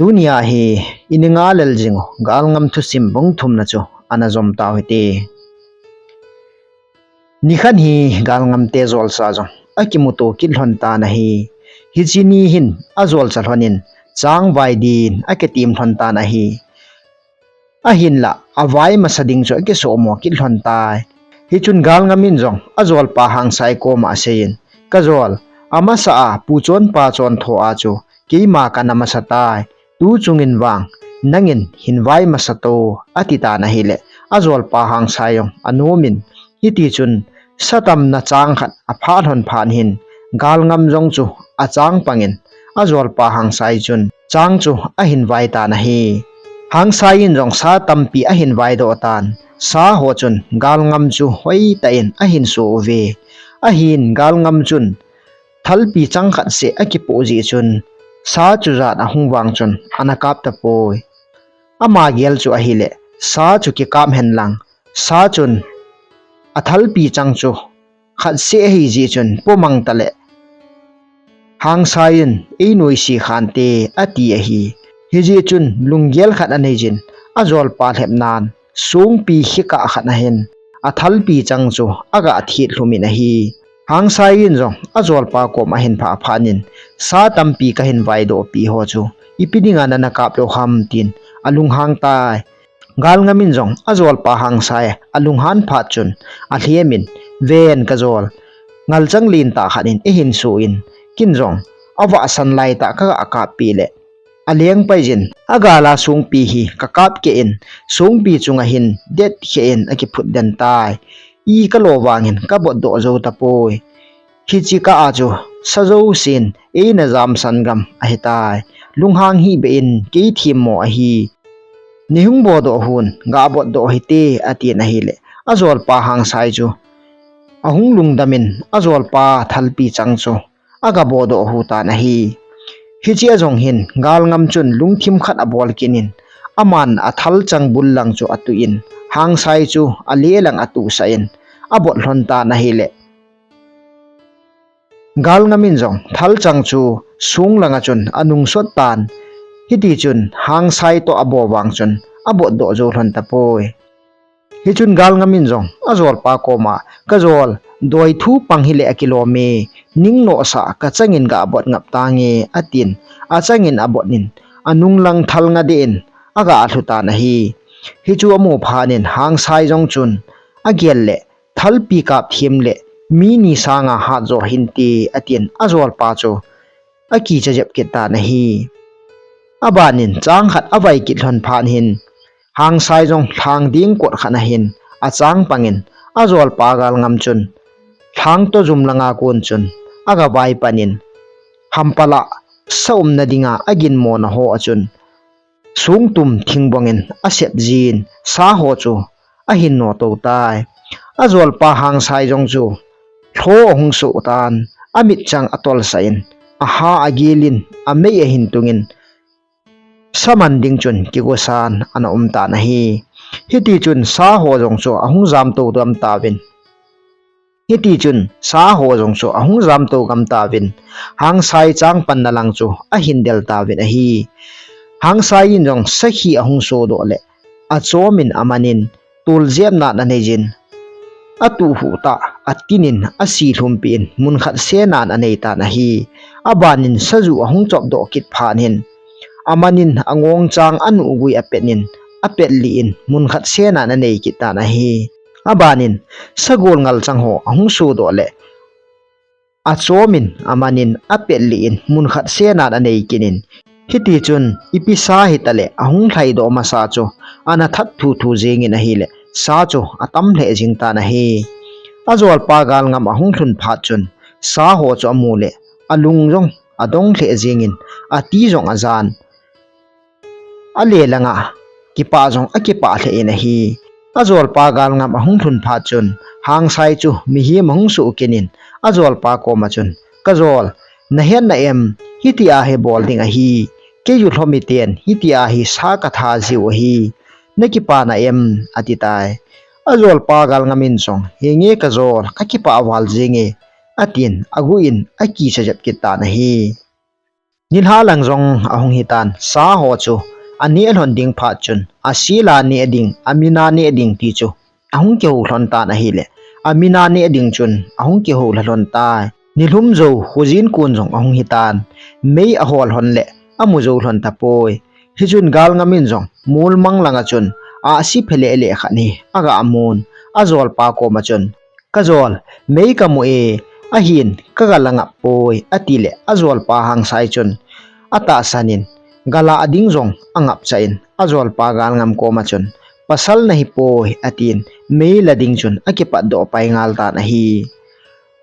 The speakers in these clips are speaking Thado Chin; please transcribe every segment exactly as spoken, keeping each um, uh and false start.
Tunia hi ini ngalel jing u galngam thusim bung thumna chu ana jom tau hite. Nikhat hi galngamte jolsa jong akimuto kit lhon tan ahi. Hiche ni hin ajolsa lhon in changvai din akitim lhon tan ahi. Ahinlah, avai masa ding chu akisomo kit lhon tai. Hichun galngam in jong ajolpa Hangsai koma aseiyin, "Kajol, amasa a pu chonpa chontho a chu keima kana masa tai. Tu chungin vang, nangin hin vai masa to," ati tan ahile, ajolpa Hangsai jong anom in, hiti chun, satamna chang khat apha lhon phat hin, galngam jong chu achang pangin, ajolpa Hangsai chun chang chu ahin vai tan ahi. Hangsai in jong sa tampi ahin vai doh tan, sa ho chun galngam chu hoitah in ahin so uve. Ahin galngam chun thalpi chang khat seh akipoh jeh chun, sa chujat ahung vang chun ana kap tapoi. Ama gel chu ahile, sa chu kikap hen lang, sa chun athalpi chang chu khat seh ahi jeh chun pomang tale, Hangsai in, "Ei noise khante," ati ahi. Hijeh chun lunggel khat anei jin, ajolpa lhepnan songpi khikah khat ahin, athalpi chang chu aga thet lhum in ahi. Hangsai in jong ajolpa kom ahin phah phat in, "Sa tampi kahin vaidoh peh ho chu ipi dinga nana kap lou ham?" tin alunghang tai. Galngam in jong ajolpa Hangsai alunghang phat chun alhem in, "Ven kajol, ngalchang lentah khat in eihin so in, kin jong avahsan laitah kaga kap peh le, aleng pai jin, agala songpi hi kakap keh in, songpi chunga hin det keh in akiphut den tai. I kalo vangin kabotdoh jou tapoi. Hiche kah a chu sa jousen eina jamsan gam ahitai. Lunghang hihbeh in kei themmo ahi. Neihung bodoh hon gabotdoh hite," atin ahile, ajolpa Hangsai chu ahung lungdam in ajolpa thalpi chang chu aga bodoh hu tan ahi. Hiche a jong hin galngam chun lungthim khat abol kit in, aman athal chang bul lang chu atuh in, Hangsai chu ale lang atuhsah in abot lhon tan ahile, galngam in jong thal chang chu song langa chun anungsot tan, hiti chun Hangsai toh abo vang chun abotdoh jou lhon tapoi. Hichun galngam in jong ajolpa koma, "Kajol, doi thu pang hile akilom e, ning nohsah kachang in gabot ngap tange," atin, achang in abot in, anung lang thal nga deh in aga lhu tan ahi. Hichu amu phat in Hangsai jong chun agel le, "Thalpi kap them le mi ni sanga hat jo hinte," atin, ajolpa chu akicha jep kit tan ahi. Aban in chang khat avai kit lhon phat hin, Hangsai jong lhang ding kot khat ahin achang pang in, ajolpa galngam chun lhang toh jum langa kon chun aga vai pan in, hampal a sa umna dinga aginmo na ho a chun songtum thingbong in asep jin, sa ho chu ahin noto tai. Ajolpa Hangsai jong chu lho ahung so tan, amit chang atolsah in, aha agil in, amei ahin tung in, sa man ding chun kigosan ana um tan ahi. Hiti chun sa ho jong chu ahung jamto gam tauvin. Hiti chun sa ho jong chu ahung jamto gam tauvin, Hangsai chang panna lang chu ahin del tauvin ahi. Hangsai in jong sakhi ahung sodoh le, achom in aman in, toljep nan anei jin, atuh hu tah, atin in, asi lhumpi in, mun khat se nan anei tan ahi. Aban in saju ahung chopdoh kit phat hin, aman in angong chang anuh gui apet in, apet lih in, mun khat se nan anei kit tan ahi. Aban in sagol ngalchang ho ahung sodoh le, achom in, aman in apet lih in, mun khat se nan anei kit in, hiti chun ipi sa hitale ahung lhaidoh masa chu ana that thuthu jing in ahile, sa chu atam lheh jing tan ahi. Ajolpa galngam ahung lhun phat chun sa ho chu amu le, alung jong adong lheh jing in, ati jong ajan. Ale langa kipah jong akipah lheh in ahi. Ajolpa galngam ahung lhun phat chun, Hangsai chu mihem ahung suh kit in, ajolpa koma chun, "Kajol, nahet na em, hitia hi bol ding ahi. Kei u lhomiten hitia hi sa katha jiu ahi. Nakipa na em?" ati tai. Ajolpa galngam in jong, "Henge kajol, kakipah val jinge," atin, aguh in akicha jep kit tan ahi. Nilhah lang jong ahung hitan, sa ho chu aneh lhon ding phat chun, asela neh ding, amina neh ding ti chu ahung kihou lhon tan ahile, amina neh ding chun ahung kihou lha lhon tai. Nilhum jou khojin kon jong ahung hitan, mei ahol lhon le amu jou lhon tapoi. Hichun Galngam in jong molmang langa chun ahsi pheleh leh khat hi aga mun, ajolpa koma chun, "Kajol, mei kamu e, ahin kaga la ngap poi," atile, ajolpa Hangsai chun atahsan in, galah ding jong angapcha in, ajolpa Galngam koma chun, "Pasal nahi poi," atin, mei la ding chun akipatdoh pai ngal tan ahi.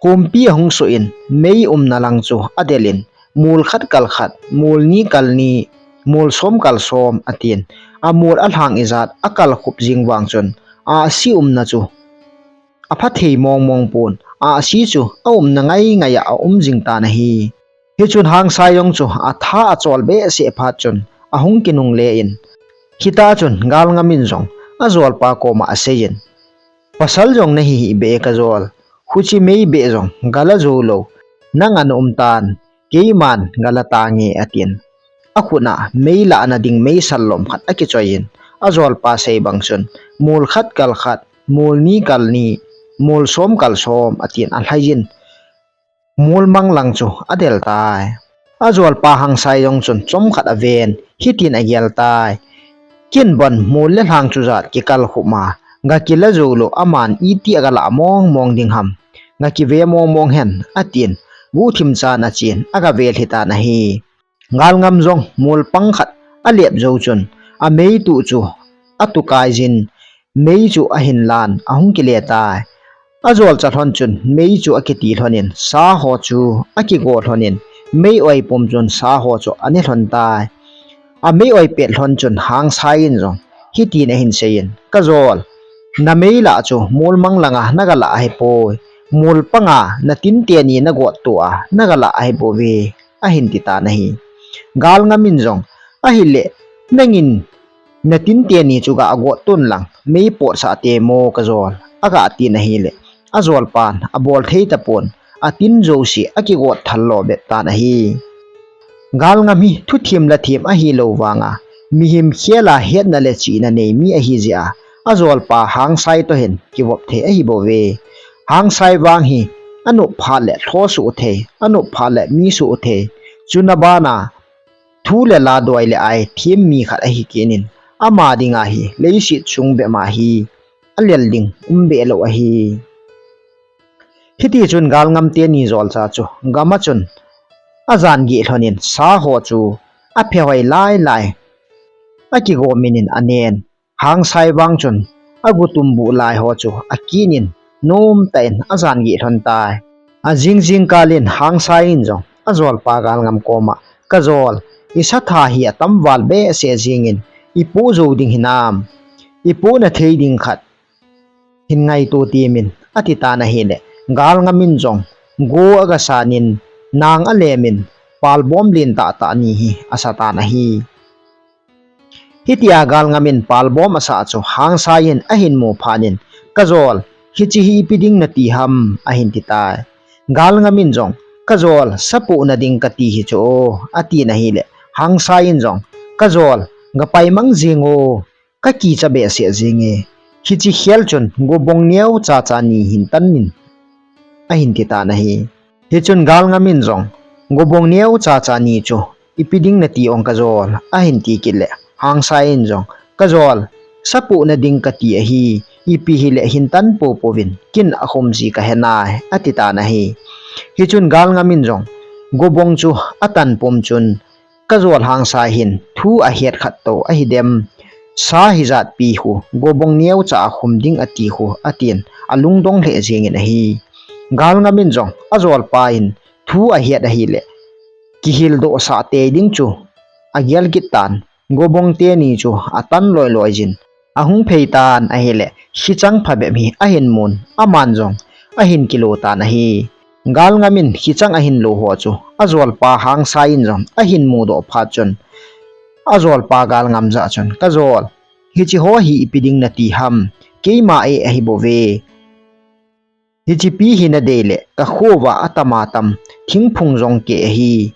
Khompi ahung soh in, mei umna lang chu adel in, "Mol khat kal khat, mol ni kal ni, mol som kal som," atin, amol alhang ijat akal khup jing vang chun, ahsi umna chu apha thei mong mong pon, ahsi chu aumna ngai ngai a aum jing tan ahi. Hichun Hangsai jong chu atha achol behseh phat chun ahung kinungle in, hitah chun Galngam in jong ajolpa koma asei in, "Pasal jong nahi hih beh e kajol, huchi mei beh jong gala jou lou, nang ana um tan, keiman gala tange," atin, akhut a mei lahna ding meisal lom khat akichoi in, ajolpa sei bang chun, "Mol khat kal khat, mol ni kal ni, mol som kal som," atin alhai in, molmang lang chu adel tai. Ajolpa Hangsai jong chun chomkhat aven, hitin agel tai, "Ken bon mol le lhang chujat kikal khup ma, gakila jou lou, aman iti aga lah mong mong ding ham, gakive mong mong hen," atin, guhthim chan achen, agave lhi tan ahi. Galngam jong molpang khat alep jou chun, amei tuh chu atukai jin, mei chu ahin lan, ahung kile tai. Ajolcha lhon chun mei chu akiti lhon in, sa ho chu akigo lhon in, mei oi pum chun sa ho chu ane lhon tai. Amei oi pet lhon chun Hangsai in jong hitin ahin sei in, "Kajol, namei lah chu molmang langa naga lah ahi poi, molpanga natin teni nagot tua naga lah ahi bou ve," ahin ti tan ahi. Galngam in jong, "Ahile, nangin natin teni chu ga got tun lang, mei potsah te mo kajol," aga tin ahile, ajolpan abol thei tapon, atin jouse akigot thal lo bep tan ahi. Galngam hi thuthem la them ahilou vanga, mihem khel a hetna le chihna nei mi ahi jeh a, ajolpa Hangsai toh hin kivop thei ahi bou ve. Hangsai vang hi anop phat le lhosoh thei, anop phat le mi soh thei, chuna bana thu le la doi le ai them mi khat ahi kit in, ama dinga hi leiset chung bep ma hi alel ding um beh lou ahi. Hiti chun Galngam teni jolcha chu gam a chun ajan geh lhon in, sa ho chu aphe hoi lai lai, akigo min in anen. Hangsai vang chun agutum buh lai ho chu akin in, nomtah in ajan geh lhon tai. Ajing jing kal in Hangsai in jong ajolpa Galngam koma, "Kajol, isa tha hi atam val behseh jing in, ipoh jou ding hinam? Ipoh na thei ding khat hin ngaito temin," ati tan ahile, Galngam in jong go aga san in, nang alem in, palbom lentah tah ni hi asa tan ahi. Hitia Galngam in palbom asah chu Hangsai in ahin mu phat in, "Kajol, hiche hi ipi ding nati ham?" ahin ti tai. Galngam in jong, "Kajol, sapoh na ding kati hi chu o," ati na hile, Hangsai in jong, "Kajol, gapai mang jing o, kakicha behseh jing e. Hiche khel chun gobong neo cha cha ni hin tan in," ahin ti tan ahi. Hichun Galngam in jong, "Gobong neo cha cha ni chu ipi ding nati ong Kajol?" ahin ti kit le, Hangsai in jong, "Kajol, sapoh na ding kati ahi, ipi hile hin tan popo vin, kin akhum ji kahe nai," ati tan ahi. Hichun Galngam in jong, gobong chu atan pum chun, "Kajol, Hangsai hin thu ahet khat to ahi dem. Sa hijat pi khu, gobong neo cha akhum ding ati khu," atin, alungdong lheh jing in ahi. Galngam in jong ajolpa in thu ahet ahile, kihildoh sah tei ding chu agel kit tan, gobong teni chu atan loi loi jin, ahung phei tan ahile, khichang phabep hi ahin mun, aman jong ahin kilo tan ahi. Galngam in khichang ahin lo ho chu ajolpa Hangsai in jong ahin mudoh phat chun, ajolpa Galngam jah chun, "Kajol, hiche ho hi ipi ding nati ham? Keima e ahi bou ve. Hiche pi hi nadei le, kakho uva atam atam thingphung jong keh ahi.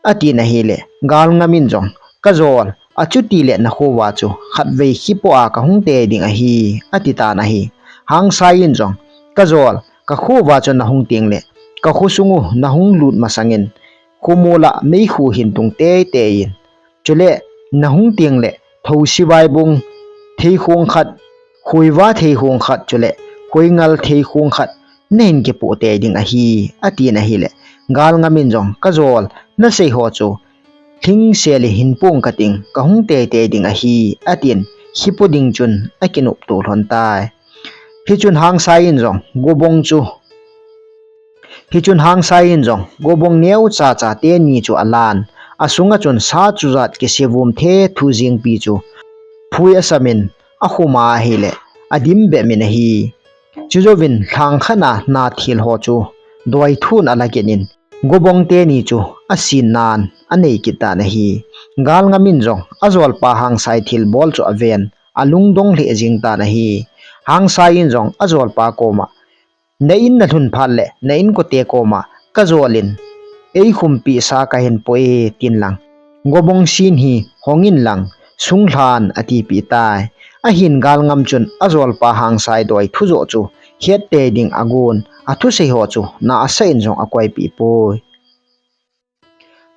atin ahile, Galngam in jong, "Kajol, achuti le nakho uva chu khatvei hipoh a kahung tei ding ahi," ati tan ahi. Hangsai in jong, "Kajol, kakho uva chu nahung teng le, kakho sung u nahung lut masangin, khomol a meikhu hin tung teitei in. Chule, nahung teng le, thousi vaibung theikhong khat, khoiva theikhong khat, chule, khoingal theikhong khat, nahin kipoh tei ding ahi," atin ahile, Galngam in jong, "Kajol, nasei ho chu, lhingsel in hin pong kating, kahung teitei ding ahi," atin, hipoh ding chun akinopto lhon tai. Hichun Hangsai in jong, gobong chu, hichun Hangsai in jong, gobong neocha cha teni chu alan, asunga chun sa chujat kisevum thethu jingpi chu, phui asamin, akhum a ahile, adim bep in ahi. Chujouvin lhang khat a na thil ho chu, doithun ala kit in, gobong teni chu asin nan anei kit tan ahi. Galngam in jong ajolpa Hangsai thilbol chu aven, alungdong lheh jing tan ahi. Hangsai in jong ajolpa koma, "Na in nalhun phat le, na inkote koma, kajol in, eikhumpi sa kahin poi tin lang, gobong sin hi hong in lang, sunglhan," atipeh tai. Ahin Galngam chun ajolpa Hangsai doithu joh chu, het tei ding agon, athusei ho chu, na asah in jong akoipeh poi.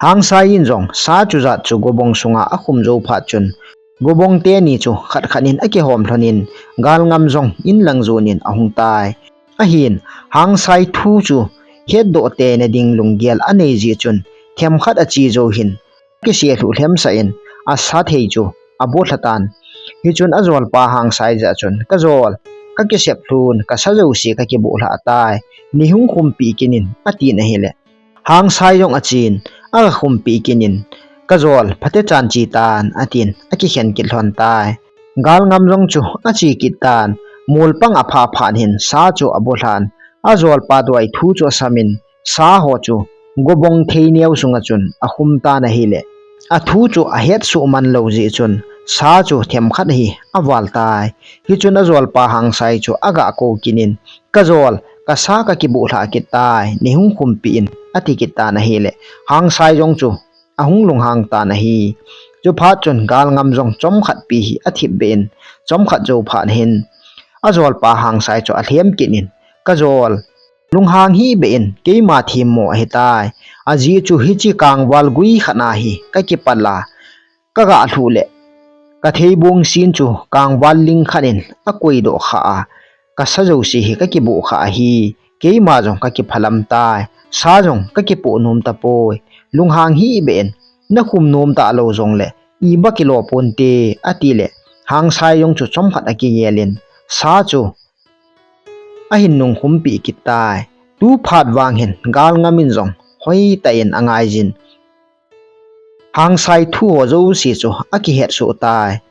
Hangsai in jong sa chujat chu gobong sunga akhum jou phat chun, gobong teni chu khat khat in akihom lhon in, Galngam jong in lang jon in ahung tai. Ahin, Hangsai thu chu hetdoh teina ding lunggel anei jeh chun, themkhat ache jou hin, akise lhuh lhemsah in, asa thei chu aboh lha tan. Hichun ajolpa Hangsai jah chun, "Kajol, kakisep lhun, kasa jouse kakiboh lhah tai, neihung khumpi kit in," atin ahile, Hangsai jong achen, aga khumpi kit in, "Kajol, phatechan che tan," atin, akikhen kit lhon tai. Galngam jong chu ache kit tan, mol pang aphah phat hin sa chu aboh lhan, ajolpa doithu chu asamin, sa ho chu gobong thei neo sunga chun akhum tan ahile, athu chu ahet suh man lou jeh chun, sa chu themkhat hi aval tai. Hichun ajolpa Hangsai chu aga kou kit in, "Kajol, kasa kakiboh lhah kit tai, neihung khumpi in," ati kit tan ahile, Hangsai jong chu ahung lunghang tan ahi. Chuphat chun Galngam jong chomkhat pi hi athip beh in, chomkhat jou phat hin, ajolpa Hangsai chu alhem kit in, "Kajol, lunghang hih beh in, keima themmo ahitai. Ajeh chu hiche kangval gui khat a hi kakipat a, kaga lhuh le, katheibung sin chu kangval ling khat in akoidoh khah a, kasa jouse hi kakiboh khah ahi. Keima jong kakiphalam tai, sa jong kakipoh nom tapoi. Lunghang hih beh in, nakhum nom talou jongle, iba kilo ponte," atile, Hangsai jong chu chomkhat akigel in, sa chu ahin nung khumpi kit tai. Tuphat vang hin Galngam in jong hoitah in angaijin, Hangsai thu ho jouse chu akihet soh tai.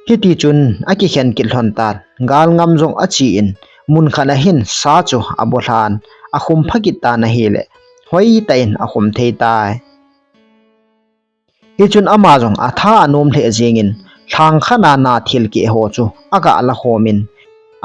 Hiti chun akikhen kit lhon tan, Galngam jong ache in, mun khat a hin sa chu aboh lhan, akhum pha kit tan ahile, hoitah in akhum thei tai. Hichun ama jong atha anom lheh jeng in, lhang khat a na thil keh ho chu aga la khom in,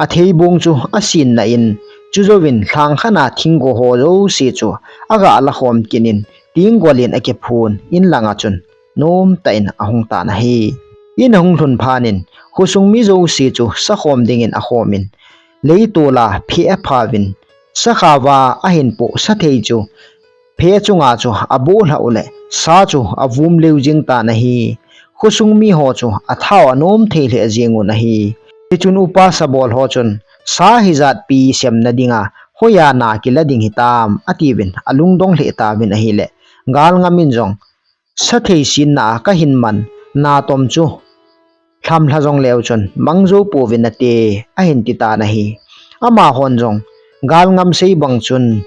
atheibung chu asin na in, chujouvin lhang khat a thinggo ho jouse chu aga la khom kit in, tinggol in akiphun, in langa chun nomtah in ahung tan ahi. In ahung lhun phat in, khosung mi jouse chu sa khom dingin akhom in, leitol a phe aphauvin, sakha va ahin poh sa thei chu phe chunga chu aboh lhah u le, sa chu avum leu jing tan ahi. Khosung mi ho chu atha u anom thei lheh jeng un ahi. Hichun upa sabol ho chun, sa hijat pi semna dinga hoiya na kila ding hitam, atiuvin alungdong lheh tauvin ahile, Galngam in jong, sa thei sinna a kahin man na tom chu lhamlha jongleu chun mang jou pouvin nate, ahin ti tan ahi. Amahon jong Galngam sei bang chun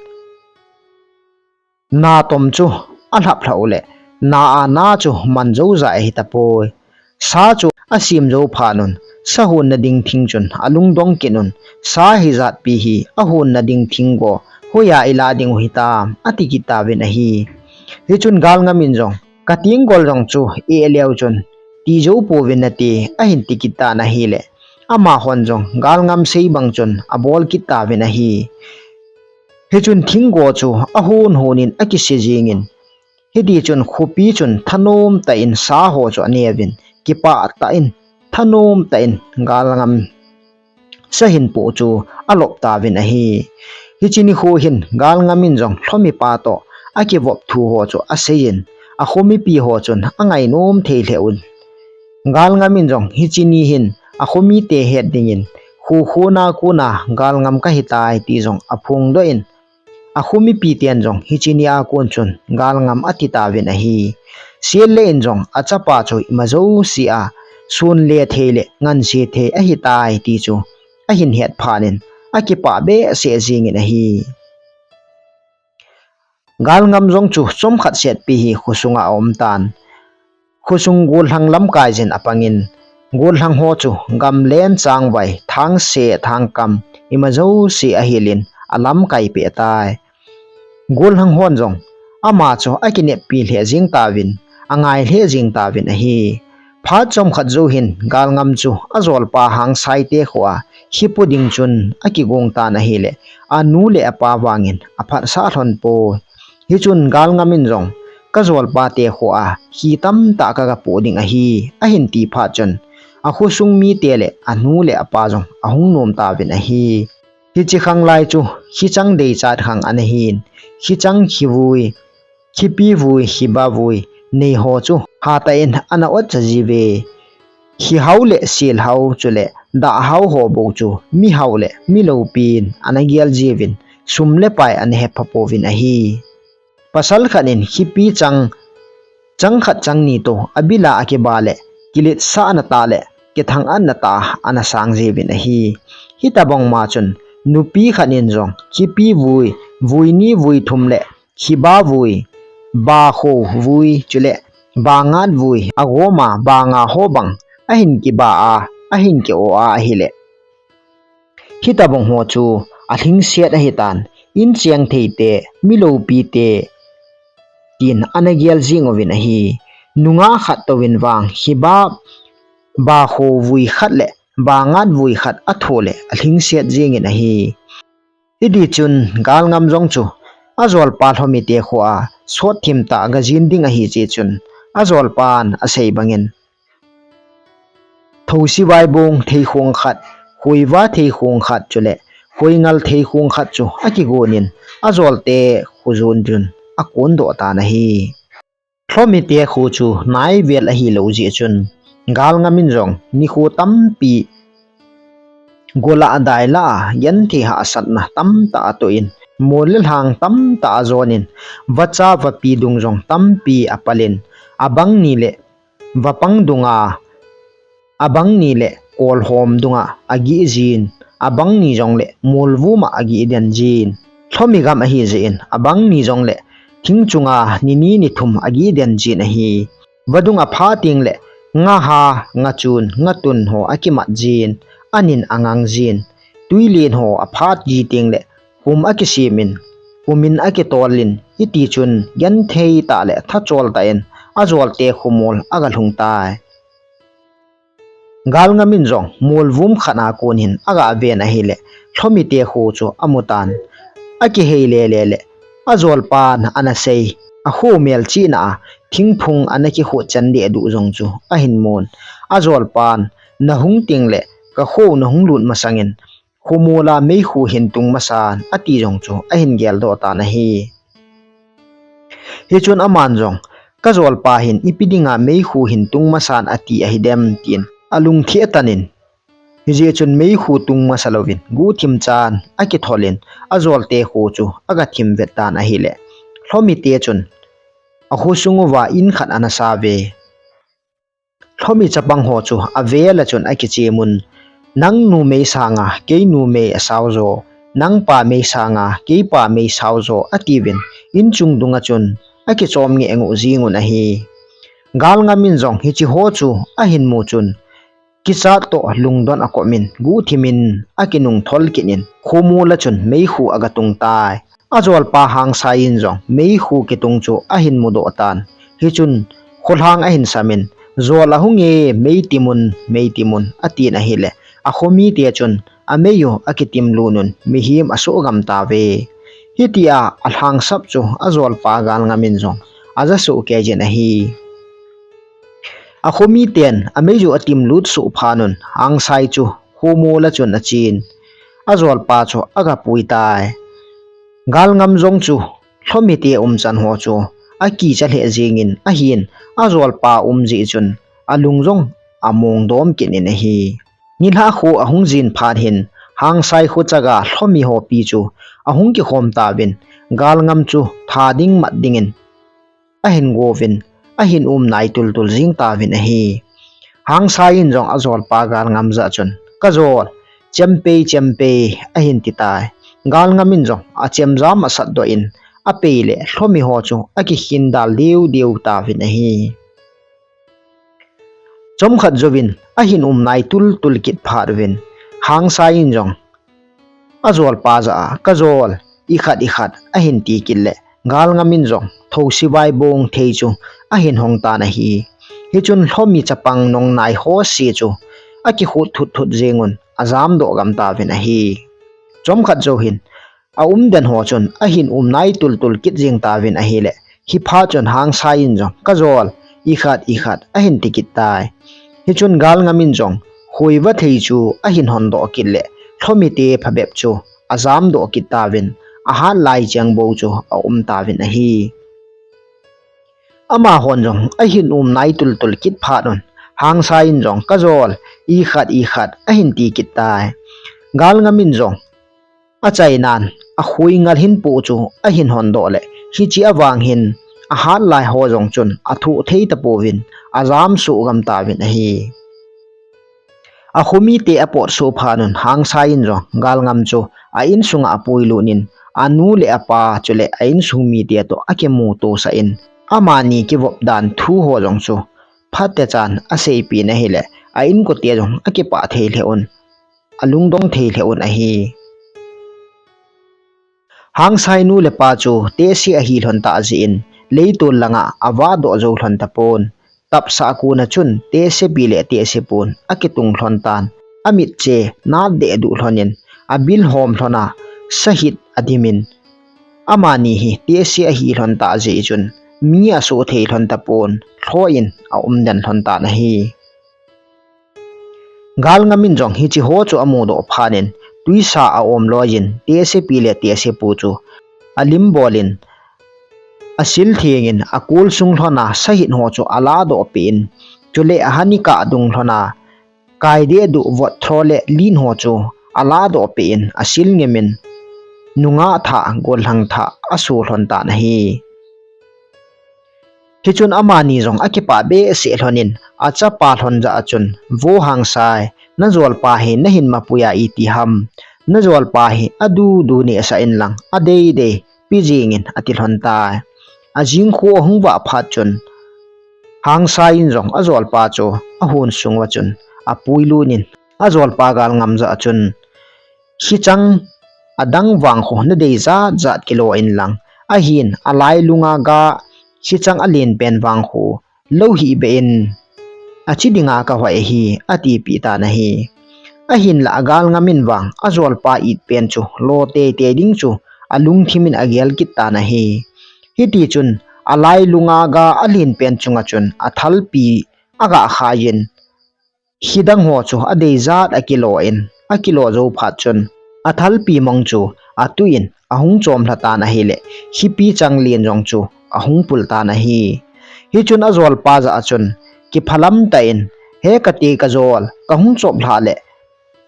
na tom chu alhap lhah u le, na a na chu man jou jai ahi tapoi. Sa chu asem jou phat un, sa honna ding thing chun alungdong kit un, sa hijat pi hi ahonna ding thinggo hoiya ila ding u hitam, ati kit tauvin ahi. Hichun Galngam in jong, ka tinggol jong chu eh leu chun ti jou pouvin nate, ahin ti kit tan ahile, amahon jong Galngam sei bang chun abol kit tauvin ahi. Hichun thinggo chu ahon hon in akise jeng in, Hiti chun khopi chun thanom tah in sa ho chu aneuvin, kipah tah in, thanom tah in Galngam sahin po chu alop tauvin ahi. Hiche nikho hin Galngam in jong Lhomipa toh akivop thu ho chu aseiyin, akho mipi ho chun angainom thei lheh un. Galngam in jong hiche ni hin akho mite het dingin, kho kho na kona Galngam kahitai ti jong aphongdoh in, akho mipi ten jong hiche ni a kon chun Galngam ati tauvin ahi. Sielle in jong achapa chu ima jousea sun le thei le nganse thei ahitai ti chu ahin het phat in, akipah behseh jingin ahi. Galngam jong chu chomkhat setpi hi khosunga aum tan. Khosung gollhang lamkai jin apangin, gollhang ho chu gamlen changvai, thangse, thangkam, ima jouse ahilin alamkai peh tai. Gollhang hon jong ama chu akineppi lheh jing tauvin, angai lheh jing tauvin ahi. Phat chomkhat jou hin Galngam chu ajolpa Hangsaite khoa hipo ding chun akigong tan ahile, anu le apa vangin aphatsah lhon poi. Hichun Galngam in jong, kajolpate khoa hi tamtah kagapoh ding ahi, ahin ti phat chun, akhosung mite le anu le apa jong ahung nom tauvin ahi. Hiche khanglai chu, khichang deichat khang ana hin, khichang khivui, khipi vui, khiba vui, nei ho chu hatah in ana otcha jiuve. Khihao le silhao chule dahhao ho bou chu mihao le miloupin ana gel jiuvin, sum le pai ana hepha pouvin ahi. Pasal khat in khipi chang, chang khat chang ni toh abila akiba le kiletsahna tah le kithang-atna tah ana sang jiuvin ahi. Hitobang ma chun nupi khat in jong khipi vui, vui ni vui thum le khiba vui, bakho vui chule bangat vui agoma banga ho bang ahin kiba a, ahin ki-o a ahile, hitobang ho chu alhingset ahitan, incheng theite, miloupite, tin ana gel jing uvin ahi. Nungah khat touvin vang khiba, bakho vui khat le bangat vui khat atho le alhingset jingin ahi. Hiti chun Galngam jong chu ajolpa Lhomite khoa sotthim tah gajin ding ahi jeh chun, ajolpan asei bangin, thousi vaibong theikhong khat, khoiva theikhong khat chule khoingal theikhong khat chu akigon in ajolte khojon chun akondoh tan ahi. Lhomite kho chu naivel ahilou jeh chun, Galngam in jong nikho tampi gola adai lah a, genthei hahsatna tamtah atoh in, mol le lhang tamtah ajon in, vacha vapi dung jong tampi apal in, abang ni le vapang dunga, abang ni le kolhom dunga agih jin, abang ni jongle molvuma agih den jin. Lhomi gam ahi jeh in, abang ni jongle thing chunga nini nithum agih den jin ahi. Vadung apha tengle, ngaha, ngachun, ngatun ho akimat jin, anin angang jin. Tuilen ho aphat ji tengle, khum akisem in, khum in akitol in, hiti chun genthei tah le thachol tah in ajolte khomol agalhung tai. Galngam in jong molvum khat a kon hin agaven ahile, Lhomite kho chu amutan. Akihei lele le, ajolpan ana sei, akho melchihna a thingphung ana kikhot chan dehduh jong chu ahin mun. Ajolpan, nahung tengle kakho nahung lut masangin, khomola meikhu hin tung masan, ati jong chu ahin geldoh tan ahi. Hichun aman jong, kajolpa hin ipi dinga meikhu hin tung masan ati ahidem, tin alungthim atan in, hijeh chun meikhu tung masa louvin guhthim chan akithol in, ajolte kho chu agathim vet tan ahile, Lhomite chun akhosung uva in khat ana save. Lhomi chapang ho chu avel a chun akichem un, nang numei sanga kei numei asao jo, nang pamei sanga kei pamei sao jo, atiuvin, inchung dunga chun akichom ngeh ngoh jing un ahi. Galngam in jong hiche ho chu ahin mu chun, kichat toh lungdon akop in, guhthim in akinung thol kit in, khomol a chun meikhu agatung tai. Ajolpa Hangsai in jong meikhu kitung chu ahin mudoh tan. Hichun kholhang ahin sam in, jol ahung e, mei timun, mei timun, atin ahile, akhomite chun amei u akitim lut un, mihem asuhgam tauve. Hitia alhangsap chu ajolpa Galngam in jong aja soh kei jin ahi. Akhomi ten amei ju atim lut soh phat un Hangsai chu khomo la chun achen, ajolpa chu aga pui tai. Galngam jong chu Lhomi te umchan ho chu akicha lheh jingin ahin, ajolpa um jeh chun alung jong among dom kit in ahi. Nilhah kho ahung jin phat hin Hangsai kho chaga Lhomi hopi chu ahung kikhom tauvin, Galngam chu tha ding mat dingin ahin gouvin, ahin um nai tultul jing tauvin ahi. Hangsai in jong ajolpa Galngam jah chun, "Kajol, chempei, chempei," ahin ti tai. Galngam in jong achemjam asat doh in, apei le Lhomi ho chu akikhin dal deu deu tauvin ahi. Chomkhat jouvin ahin um nai tultul kit phat uvin, Hangsai in jong ajolpa jah a, "Kajol, ikhat ikhat," ahin ti kit le, Galngam in jong thosi vai bong thei chu ahin hong tan ahi. Hichun Lhomi chapang nong nai ho se chu akikhut thut thut jeng un ajam doh gam tauvin ahi. Chomkhat jou hin aumden ho chun ahin um nai tultul kit jeng tauvin ahile, hiphat chun Hangsai in jong, "Kajol, ikhat ikhat," ahin ti kit tai. Hichun Galngam in jong khuiva thei chu ahin hon doh kit le, Lhomi te phabep chu ajam doh kit tauvin, ahat lai cheng bou chu aum tauvin ahi. Amahon jong ahin um nai tultul kit phat un, Hangsai in jong, "Kajol, ikhat ikhat," ahin ti kit tai. Galngam in jong achainan akhui ngal hin pu chu ahin hon doh le, hiche avang hin ahat lai ho jong chun athoh thei tapouvin, ajam soh gam tauvin ahi. Akhomi te apot soh phat un Hangsai in jong Galngam chu a insunga apui lut in, anu le apa chule a insung mite toh akimuto sah in, amani kivop dan thu ho jong chu phatechan aseipeh in ahile, a inkote jong akipah thei lheh un, alungdong thei lheh un ahi. Hangsai nu le pa chu tehse ahi lhon tah jeh in, leitol langa avah doh jou lhon tapon. Tapsah a kona chun tehsepi le tehsepu in akitung lhon tan, amitche nat deh duh lhon in, abil hom lhon a, sahit adim in, amani hi tehse ahi lhon tah jeh chun, mi asoh thei lhon tapon, lhoh in aumden lhon tan ahi. Galngam in jong hiche ho chu amudoh phat in, twisa aom loi in, tehsepi le tehsepu chu alim bol in, asil theng in, akol sung lhon a sahit ho chu alah doh peh in, chule ahanika dung lhon a, kai deh duh vot tho le lin ho chu alah doh peh in, asil ngim in, nungah thah, gollhang thah aso lhon tan ahi. Hichun amani jong akipah behseh lhon in, achapa lhon jah a chun, "Vo Hangsai, najolpa hi nahin mapui a iti ham? Najolpa hi adudu nehsah in lang, adei dei pe jing in," ati lhon tai. Ajing khu ahung vah phat chun, Hangsai in jong ajolpa chu ahon sung uva chun apui lut in, ajolpa Galngam jah a chun, "Hichang adang vang khu nadei jat jat kilo in lang, ahin alailunga ga hichang alen pen vang khu lo hih beh in, achi dinga kahoi ahi," atipeh tan ahi. Ahinlah Galngam in vang ajolpa it pen chu lo teitei ding chu alungthim in agel kit tan ahi. Hiti chun alailunga ga alen pen chunga chun athalpi aga khai in, hidang ho chu adei jat akilo in, akilo jou phat chun, athalpi mong chu atuh in ahung chom lha tan ahile, hipi chang len jong chu ahung pul tan ahi. Hichun ajolpa jah a chun, kiphalam tah in, "He kati kajol, kahung chop lhah le,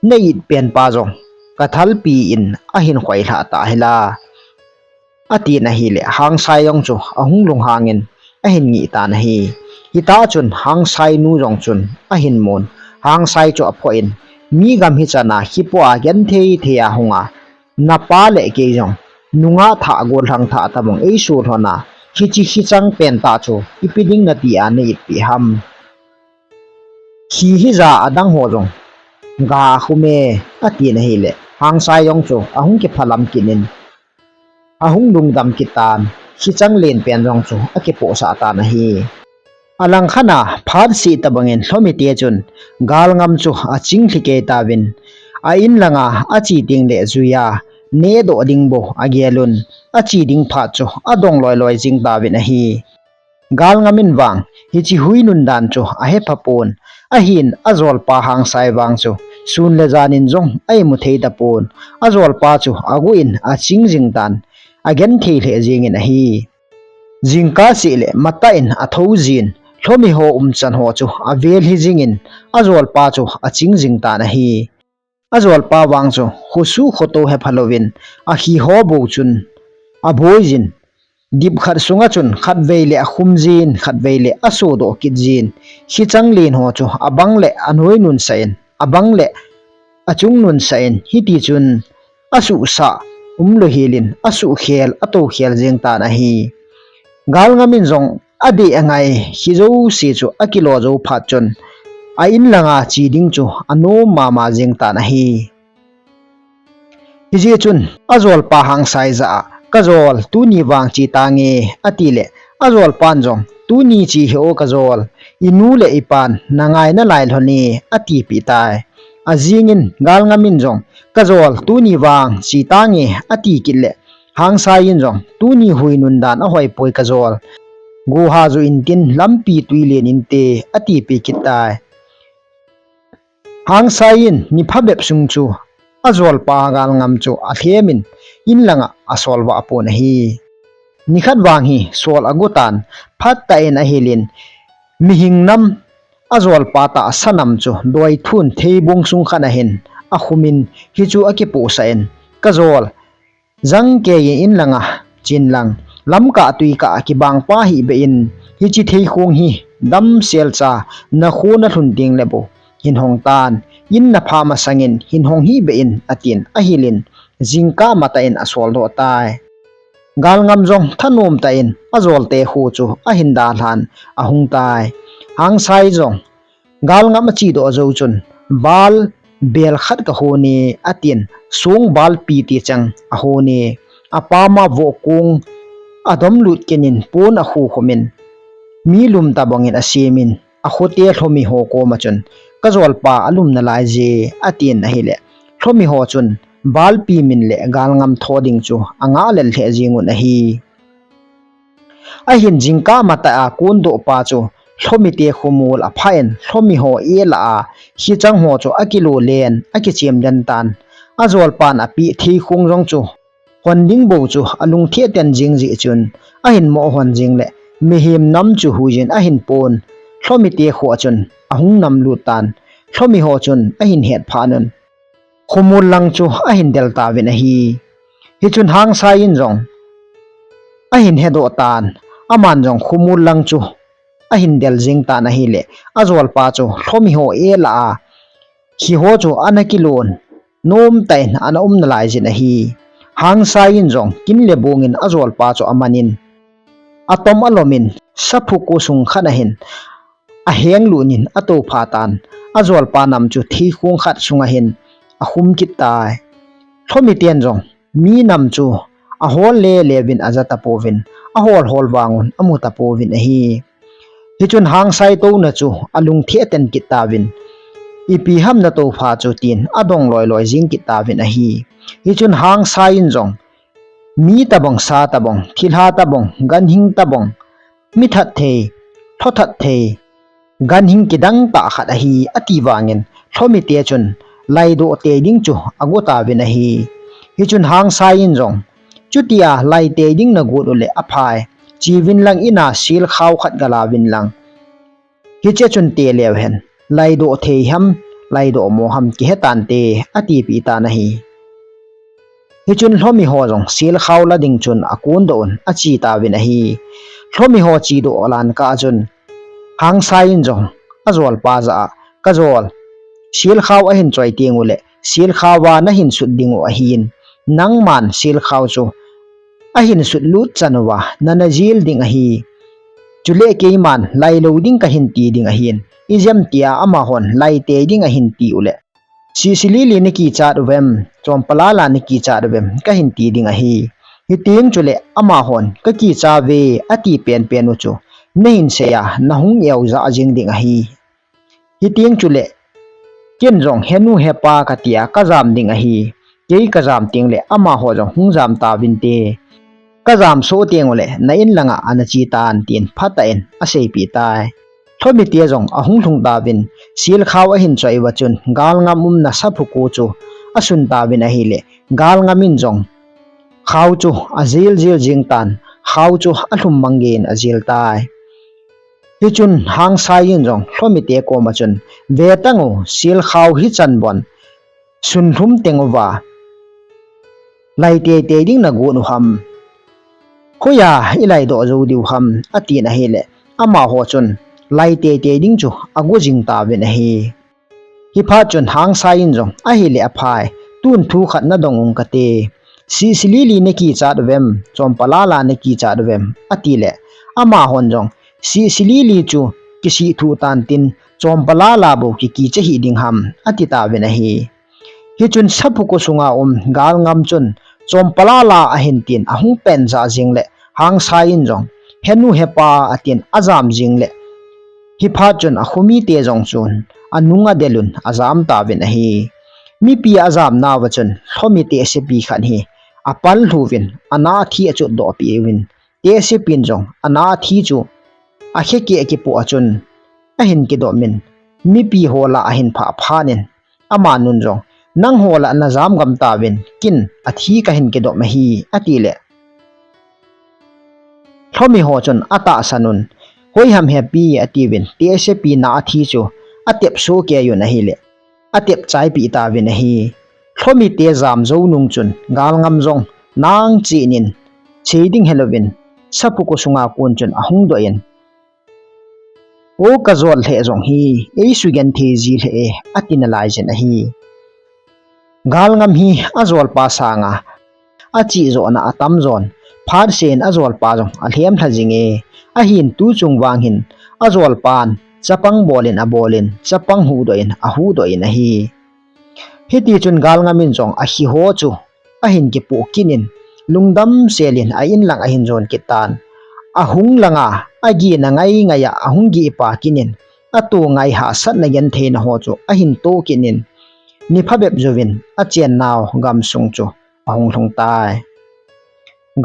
na it pen pa jong kathalpi in ahin khoi lhah tah hila," atin ahile, Hangsai jong chu ahung lunghang in ahin ngih tan ahi. Hitah chun Hangsai nu jong chun ahin mun. Hangsai chu aphoh in, "Mi gam hichan a, hipo a genthei thei a hung a, napa le kei jong nungah thah, gollhang thah tabang eiso lhon a, hiche hichang pen tah chu ipi ding nati a na itpeh ham? Hi hija adang ho jong ga khu me," atin ahile, Hangsai jong chu ahung kiphalam kit in, ahung lungdam kit tan, hichang len pen jong chu akipohsah tan ahi. Alang khat a phat seh tabang in Lhomi te chun Galngam chu aching lhi kei tauvin, a in langa ache ding le jui a neh doh ding bou agel un, ache ding phat chu adong loi loi jing tauvin ahi. Galngam in vang hiche hui nun dan chu ahe pha pon. Ahin ajolpa Hangsai vang chu sun le jan in jong a imu thei ta pon. Ajolpa chu agu in aching jing tan, agenthei lheh jing in ahi. Jingkah seh le matah in atho jin, Lhomi ho umchan ho chu avel hi jing in, ajolpa chu aching jing tan ahi. Ajolpa vang chu khosuh khoto he pha louvin, akhi ho bou chun aboi jin, dip khat sunga chun khatvei le akhum jin, khatvei le asodoh kit jin, khichang len ho chu abang le anoi nunsah in, abang le achung nunsah in, hiti chun asuhsah umlou hel in, asuhkhel, atokhel jeng tan ahi. Galngam in jong adeh angai hi jouse chu akilo jou phat chun, a in langa che ding chu anom mama jeng tan ahi. Hijeh chun ajolpa Hangsai jah a, "Kajol, tuni vang che tange," ati le, ajolpan jong, "Tuni che hih o kajol, inu le ipan nangai nalai lhon e," atipeh tai. Ajing in Galngam in jong, "Kajol, tuni vang che tange," ati kit le, Hangsai in jong, "Tuni hui nun dan ahoi poi kajol. Guha ju intin lampi tui len inte," atipeh kit tai. Hangsai in ni phabep sung chu ajolpa Galngam chu alhem in, in langa asol vah pon ahi. Nikhat vang hi sol agu tan, phatah in ahil in, mihem nam ajolpa tahsa nam chu doithun theibung sung khat ahin akhum in, hichu akipohsah in, "Kajol, jangkei in in langa chen lang, lamkah tuikah kibang pa hih beh in, hiche theikhong hi damsel cha nakho nalhun teng le bou hin hong tan, in napha masang in hin hong hih beh in," atin ahil in, jingkah matah in asoldoh tai. Galngam jong thanom tah in ajolte kho chu ahin dalhan ahung tai. Hangsai jong Galngam achedoh jou chun, "Bal bel khat kahon e," atin, song balpi ti chang ahon e. Apam a vohkong adom lut kit in pon akhukhum in, mi lum tabang in asem in, akhote Lhomi ho koma chun, "Kajolpa alum nalai je," atin ahile, Lhomi ho chun balpi min le Galngam tho ding chu angah lel lheh jeng un ahi. Ahin jingkah matah a kondoh pa chu Lhomite khomol aphah in, Lhomi ho elah a, khichang ho chu akilo len, akichem den tan. Ajolpan apeh theikhong jong chu hon ding bou chu alungthim ten jing jeh chun, ahin mo hon jing le, mihem nam chu huijin ahin pon. Lhomite kho a chun ahung nam lut tan. Lhomi ho chun ahin het phat un, khomol lang chu ahin del tauvin ahi. Hichun Hangsai in jong ahin hedoh tan, aman jong khomol lang chu ahin del jing tan ahile, ajolpa chu Lhomi ho elah a, khi ho chu ana kilon, nom tah in ana um nalai jin ahi. Hangsai in jong kin le bong in ajolpa chu aman in, atom alom in, saphu kosung khat ahin aheng lut in atoupha tan, ajolpa nam chu theikhong khat sunga hin akhum kit tai. Lhomiten jong mi nam chu ahol lele uvin aja tapouvin, ahol hol vang un amu tapouvin ahi. Hichun Hangsai touna chu alungthim ten kit tauvin, "Ipi ham natoupha chu?" tin adong loi loi jing kit tauvin ahi. Hichun Hangsai in jong, "Mi tabang, sa tabang, thilha tabang, ganhing tabang, mi that thei, lho that thei, ganhing kidang tah khat ahi," ati vang in, Lhomite chun laidoh tei ding chu agot tauvin ahi. Hichun Hangsai in jong, "Chutia lai tei ding nagot u le aphai, cheuvin lang in a selkhao khat galauvin lang. Hiche chun te leu hen, laidoh thei ham, laidoh mo ham kihe tante," atipeh tan ahi. Hichun Lhomi ho jong selkhao la ding chun akondoh un ache tauvin ahi. Lhomi ho chedoh lan kah a chun Hangsai in jong ajolpa jah a, "Kajol, selkhao ahin choi teng u le, selkhao a nahin sut ding u ahin, nangman selkhao chu ahin sut lut chan uva nana jil ding ahi. Chule keiman lailou ding kahin ti ding ahin, ijemtia amahon lai tei ding ahin ti u le, sisi lili nakichat uvem, chompalala nakichat uvem kahin ti ding ahi. Hiteng chule amahon kakicha uve ati penpen u chu nahin sei a, nahung eoja jing ding ahi. Hiteng chule ken jong henu hepa katia kajam ding ahi. Kei kajam teng le amaho jong hung jam tauvinte. Kajam soh teng uleh na in langa ana che tan, tin phatah in aseipeh tai. Lhomite jong ahung lhung tauvin, Silkhao ahin choi uva chun galngam umna saphuko chu asun tauvin ahileh, galngam in jong Khao chu ajil jil jing tan, Khao chu alhum mang geiyin ajil tai. Hichun Hangsai in jong Lhomite koma chun, "Ve tang u, Silkhao hichan bon sun lhum teng uva lai teitei ding nagot u ham? Hoiya ilai doh jou diu ham?" atin ahileh, amaho chun lai teitei ding chu ago jing tauvin ahi. Hiphat chun Hangsai in jong, "Ahileh aphai, tun thu khat nadong ung kate. Sihsi Lily nakichat uvem, Chompalala nakichat uvem?" atileh, amahon jong, "Sihsi Lily chu kisih thuh tan tin, Chompalala bou kikicha hih ding ham?" ati tauvin ahi. Hichun saphuko sunga um galngam chun, "Chompalala ahin tin, ahung pen jah jing leh, Hangsai in jong, 'Henu hepa,' atin ajam jing leh, hiphat chun akhomite jong chun anung adelun ajam tauvin ahi. Mipi ajam nauva chun Lhomite sepi khat hi apal lhuvin, ana athi achot doh peh uvin, te sepin jong ana athi chu akhe keh kipoh a chun ahin kidom in, mipi ho lah ahin phah phat in, amanun jong, 'Nangho lah najam gam tauvin, kin athi kahin kidom ahi,' atileh, Lhomi ho chun atahsan un, 'Hoiham hepi?' atiuvin, te sepi na athi chu atep soh kei un ahileh, atep chai peh tauvin ahi. Lhomite jam jou nung chun galngam jong nang cheh in, sei ding helouvin, saphuko sunga kon chun ahung doh in, "O, kajol lheh jong hi, eisugenthei ji lheh e," ati nalai jin ahi. Galngam hi ajolpa sanga achih johna atam jon, phatseh in ajolpa jong alhem lha jing e. Ahin tuchung vang hin ajolpan chapang bol in abol in, chapang huhdoh in ahuhdoh in ahi. Hitichun galngam in jong akhi ho chu ahin kipoh kit in, lungdam sel in a in lang ahin jon kit tan. Ahung langa agehna ngai ngai a ahung geh pa kit in, ato ngai hahsatna gentheina ho chu ahin toh kit in, ni phabep jouvin achennau gamsung chu ahung lhung tai.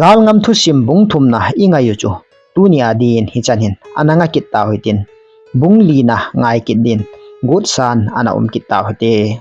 Galngam thusim bung thumna ingai u chu tunia din hichan hin ana nga kit tau hitin, bung lina ngai kit din gotsan ana um kit tau hite.